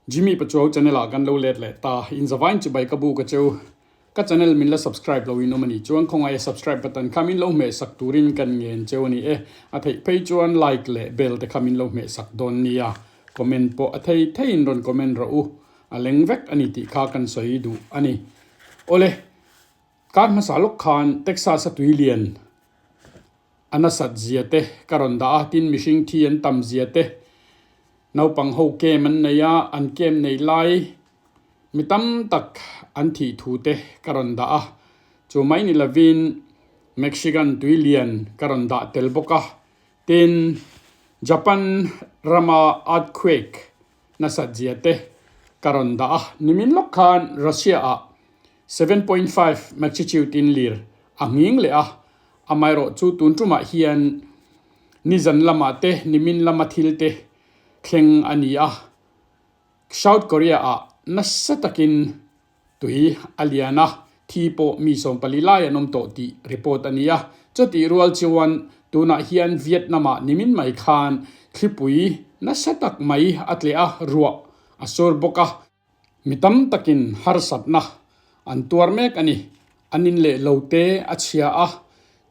Jimmy Pachuau channel ah kan lo let leh ta. In zavain chibai ka bu ka cheu. Ka channel min la subscribe lo in awm a nih chuan khawngaih a subscribe button kha min lo hmeh sak turin kan ngen cheu a ni e. A theih phei chuan like leh bell te kha min lo hmeh sak dawn nia. Comment pawh a thei theiin rawn comment rawh u. A leng vek a ni tih kha kan sawi duh a ni. Awle, kar hmasa lawk khan Texas a tui lian a nasat zia te ka rawn dah a, tin mihring thi an tam zia te, naupang ho kem an nei a, an kem nei lai mi tam tak an thih thu te ka rawn dah a, chu mai ni lovin Mexican tui lian ka rawn dah tel bawk a, tin Japan rama earthquake nasat zia te ka rawn dah a, nimin lawk khan Russia ah 7.5 magnitude in lir a nghing leh a, Amaherawh chu tun tumah hian nizan lamah te nimin lama thil te thleng a ni a, South Korea ah nasa takin tui a lian a, thi pawh mi 14 lai an awm tawh tih report a ni a. Chutih rual chuan tunah hian Vietnam ah nimin mai khan thlipui nasa tak mai a tleh a, ruah a sur bawk a. Mi tam takin harsatna an tuar mek a ni. An in leh lo te a chhia a,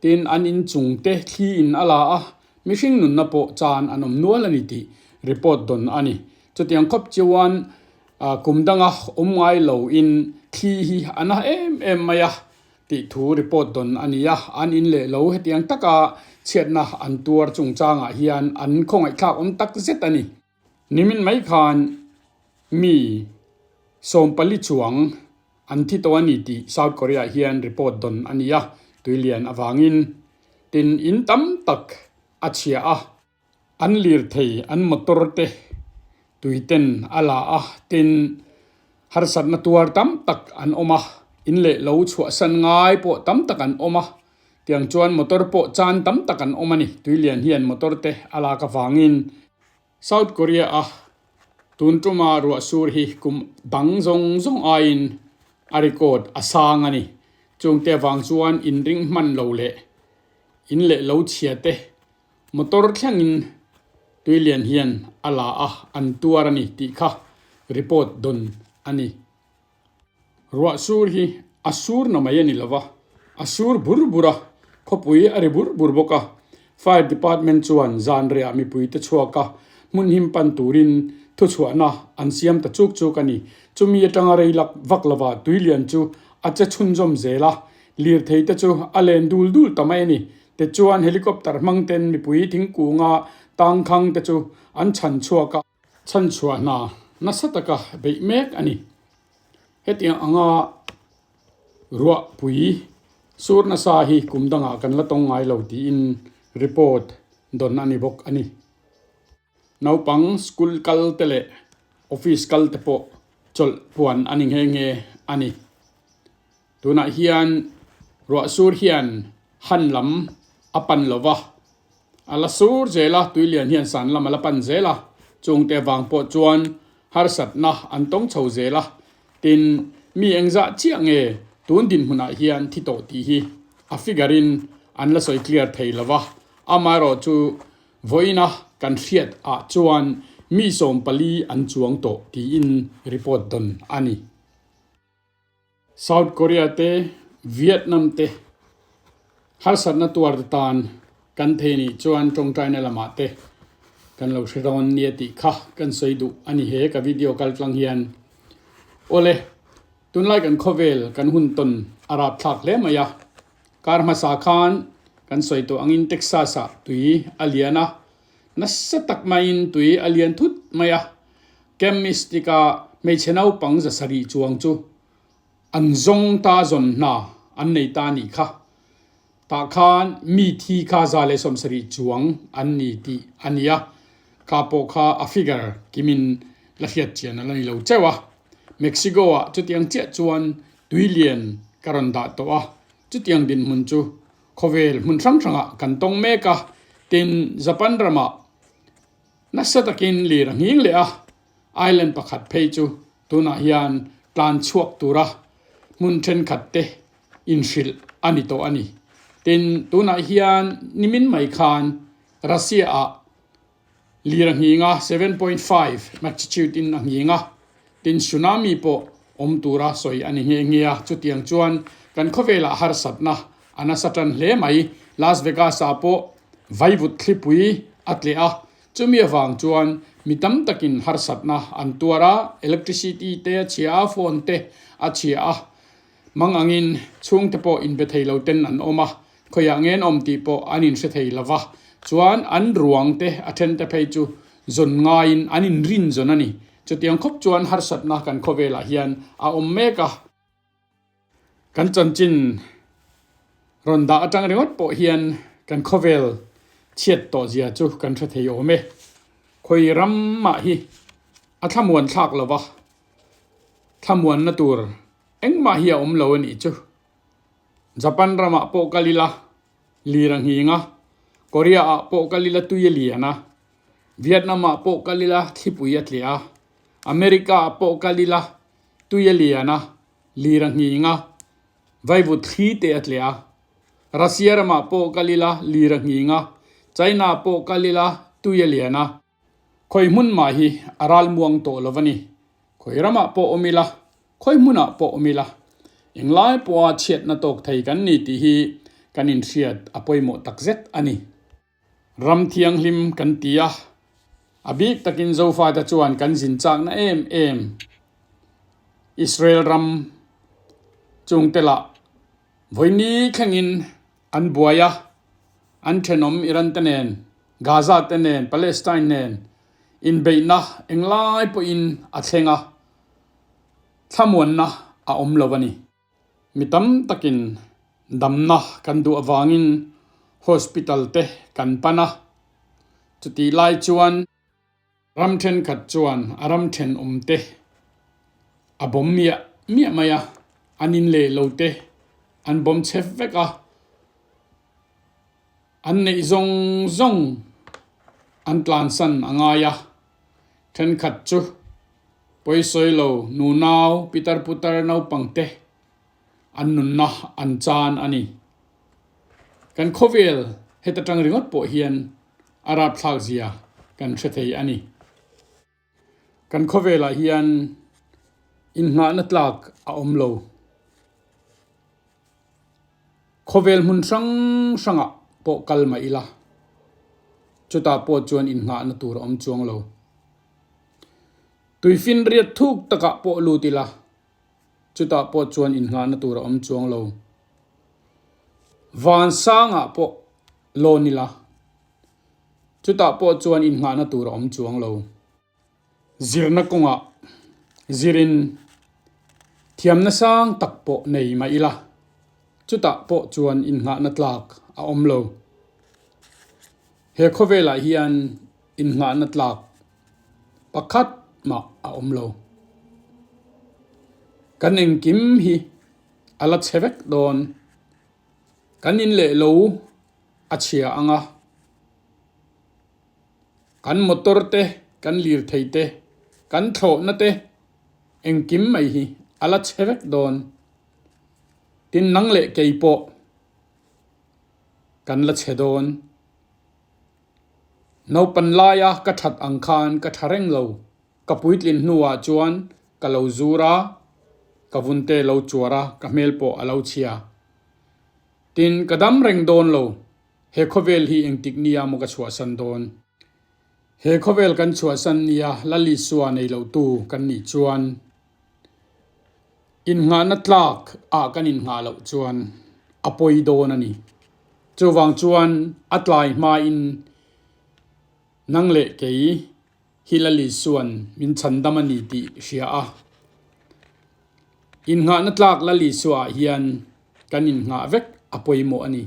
tin an in chung te thli in a la a, mihring nunna pawh chan an awm nual a ni tih report dawn a ni. Chutiang khawp chuan kum danga awm ngai lo in thli hi a na em em mai a tih thu report dawn a ni a, an in leh lo hetiang taka chhiatna an tuar chungchangah hian an khawngaihthlak awm tak zet a ni. Nimin mai khan mi 14 chuang an thi tawh a ni tih South Korea hian report dawn a ni a, tuilian avangin tin in tam tak a chhia a, an lirthei an motor te tuiten a la a, tin harsatna tuar tam tak an awm a, in leh lo chhuahsan ngai pawh tam tak an awm a, tiang chuan motor pawh chan tam tak an awm a ni, tuilian hian motor te a lak avangin. South Korea a tun tuma ruah sur hi kum dang zawng zawng aiin a record a sang a ni. Chungte avang chuan inring hman lo leh in leh lo chhia te motor thlengin tuilian hian a la a, an tuar a ni tih kha report dawn a ni. Ruah sur hi a sur na mai a ni lova, a sur bur bur a, khawpui a ri bur bur bawk a. Fire Department chuan zan rehah mipuite chhuak a, hmun him pan turin thuchhuahna an siam ta chuk chuk a ni. Chumi atanga rei lak vak lova tuilian chu a che chhunzawm zel a, lirthei te chu a len dul dul ta mai a ni. Tichuan helicopter hmang ten mipui thingkunga tangkhang te chu an chhan chhuak a. Chhanchhuah hna nasa taka beih mek a ni. Hetiang anga ruahpui sur nasa hi kum dangah kan la tawng ngai lo tiin report dawn a ni bawk a ni. Naupang school kal te leh office kal te pawh chawlh puan a ni nghe nghe a ni. Tunah hian ruah sur hian han lam a pan lo va, a la sur zel a, tuilian hian san lam a la pan zel a, chungte vang pawh chuan harsatna an tawng chho zel a, tin mi engzah chiah nge tun dinhmunah hian thi tawh tih hi a figure in an la sawi clear thei lo va, amaherawhchu vawiina kan hriat ah chuan mi 14 an chuang tawh tiin report dawn a ni. South Korea te, Vietnam te harsatna tuar te tan kan thei nih chuan tawngtaina lamah te kan lo hre dawn nia tih kha kan sawi duh a ni he ka video kal tlang hian. Awle, tunlai kan khawvel kan hun tawn a rapthlak hle mai a, kar hmasa khan kan sawi tawh angin Texas ah tui a lian a, nasa tak maiin tui a lian thut mai a, Camp Mystic-a hmeichhe naupang 700 chuang chu an zawng ta zawn hna an nei ta a nih kha. Tah khan mi thi kha 170 chuang an ni tih a ni a, kha pawh kha a figure kimin la hriat chian a la ni lo cheuh a. Mexico-ah chutiang chiah chuan tui lian ka rawn dah tawh a, chutiang dinhmun chu khawvel hmun hrang hrangah kan tawng mek a, tin Japan ramah Nasa takin lir a nghing leh a, island pakhat phei chu tunah hian tlan chhuak tura hmun thenkhat te inhrilh a ni tawh a ni. Tin, tunah hian nimin mai khan Russia ah lir a nghing a, 7.5 magnitude in a nghing a. Tin, tsunami pawh awm tura sawi a ni nghe nghe a. Chutiang chuan kan khawvelah harsatna a nasa tan hle mai. Las Vegas-ah pawh vaivut thlipui a tleh a, chumi avang chuan mi tam takin harsatna an tuar a, electricity te a chhia a, phone te a chhia a, mang angin chhungte pawh inbe thei lo ten an awm a, Khawiah nge an awm tih pawh an inhre thei lo va, chuan an ruang te a then te phei chu zawn ngaiin an inrin zawn a ni. Chutiang khawp chuan harsatna kan khawvelah hian a awm mek a. Kan chanchin rawn dah atang ringawt pawh hian kan khawvel chhiat tawh zia chu kan hre thei awm e. Khawi ramah hi a thlamuan thlak lo va, thlamuanna tur engmah hi a awm lo a nih chu. Japan ramah pawh kal ila lir a nghing a, Korea ah pawh kal ila tui a lian a, Vietnam ah pawh kal ila thlipui a tleh a, America ah pawh kal ila tui a lian a, lir a nghing a, vaivut thli te a tleh a, Russia ramah pawh kal ila lir a nghing a, China ah pawh kal ila tui a lian a. Khawi hmun mah hi a ral muang tawh lo a ni. Khawi ramah pawh awm ila, khawi hmunah pawh awm ila, englai pawha chhiatna tawk thei kan ni tih hi kan inhriat a pawimawh takzet a ni. Ram thianghlim kan ti a, a bik takin Zofate chuan kan zin chakna em em Israel ram chungte lah vawini thlengin an buai a, an thenawm Iran te nen Gaza te nen, Palestine nen inbeihna englai pawhin a thleng a, thlamuanna a awm lo a ni. Mi tam takin damna kan duh avangin hospital te kan pan a, chutih lai chuan ram thenkhat chuan a ram thenawm te a bawm miah miah mai a, an in leh lo te an bawm chhe vek a. An neih zawng zawng an tlansan a ngai a, thenkhat chu pawisawi lo nunau pitar putar naupangte an nunna an chan a ni. Kan khawvel heta tang ringawt pawh hian a rapthlak zia kan hre thei a ni. Kan khawvelah hian inngahna tlak a awm lo. Khawvel hmun hrang hrangah pawh kal mah ila, chutah pawh chuan inngahna tur a awm chuang lo. Tuifinriat thuk takah pawh lut ila, chutah pawh chuan inngahna tur a awm chuang lo. Vansangah pawh lawn ila, chutah pawh chuan inngahna tur a awm chuang lo. Zirna kawngah zirin thiamna sang tak pawh nei mah ila, chutah pawh chuan innghahna tlak a awm lo. He khawvelah hian innghahna tlak pakhat mah a awm lo. Kan engkim hi a la chhe vek dawn. Kan in leh lo a chhia ang a. Kan motor te, kan lirthei te, kan thlawhna te engkim mai hi a la chhe vek dawn. Tin nang leh kei pawh kan la chhe dawn. Naupan laia ka that ang khan ka tha reng lo. Ka puitlin hnuah chuan ka lo zur a, ka vunte lo chuar a, ka hmel pawh a lo chhia. Tin ka dam reng dawn lo. He khawvel hi engtik nia maw ka chhuahsan dawn? He khawvel kan chhuahsan nia Lal Isua nei lotu kan nih chuan innghahna tlak ah kan innghah loh chuan a pawi dawn a ni. Chuvang chuan a tlai hmain nang leh kei hi Lal Isua'n min chhandam a ni tih hria a. Innghahna tlak Lal Isua ah hian kan innghah vek a pawimawh a ni.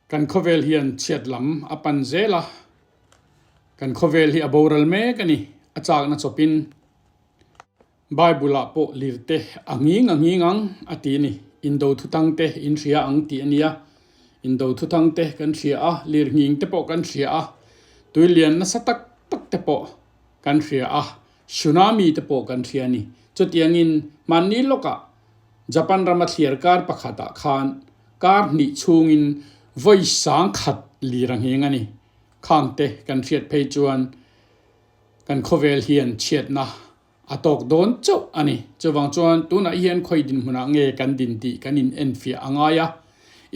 Kan khawvel hian chhiat lam a pan zel a, kan khawvel hi a boral mek a ni, a chakna chawpin. Bible-ah pawh lirte a nghing a nghing ang a ti a ni. Indo thutang te in hria ang tih a nia. Indo thutang te kan hria a, lir nghing te pawh kan hria a, tuilian nasa tak tak te pawh kan hria a, tsunami te pawh kan hria a ni. Chutiangin hmanni lawkah Japan rama thliar kar pakhatah khan Kar hnih chhungin vawi sang khat lir a ngheng a ni. Khangte kan hriat phei chuan kan khawvel hian chhiatna A tawk dawn chauh a ni. Chuvang chuan tunah hian khawi dinhmunah nge kan din tih kan in enfiah a ngai a.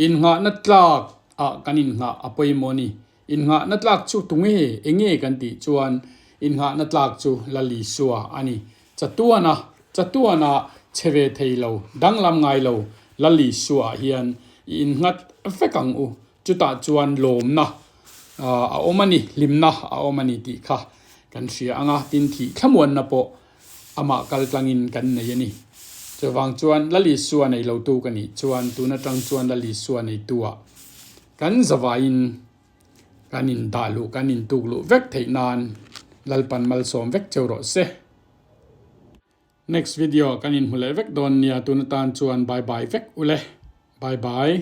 Innghahna tlak ah kan innghah a pawimawh a ni. Innghahna tlak chu tunge enge kan tih chuan innghahna tlak chu Lal Isua a ni. Chatuana, chatuana che ve thei lo, danglam ngai lo Lal Isua ah hian i innghat vek ang u. Chutah chuan lawmna a awm a ni, hlimna a awm a ni tih kha kan hria ang a, tin thih thlamuanna pawh amah kal tlangin kan nei a ni. Chuvang chuan Lal Isua nei lotu ka nih chuan tun atang chuan Lal Isua neitu-ah kan zavaiin kan indah luh, kan intuk luh vek theih nan Lalpan malsawm vek cheu rawh se. Next video kan inhmu leh vek dawn nia, tun atan chuan bye bye vek ule. Bye bye.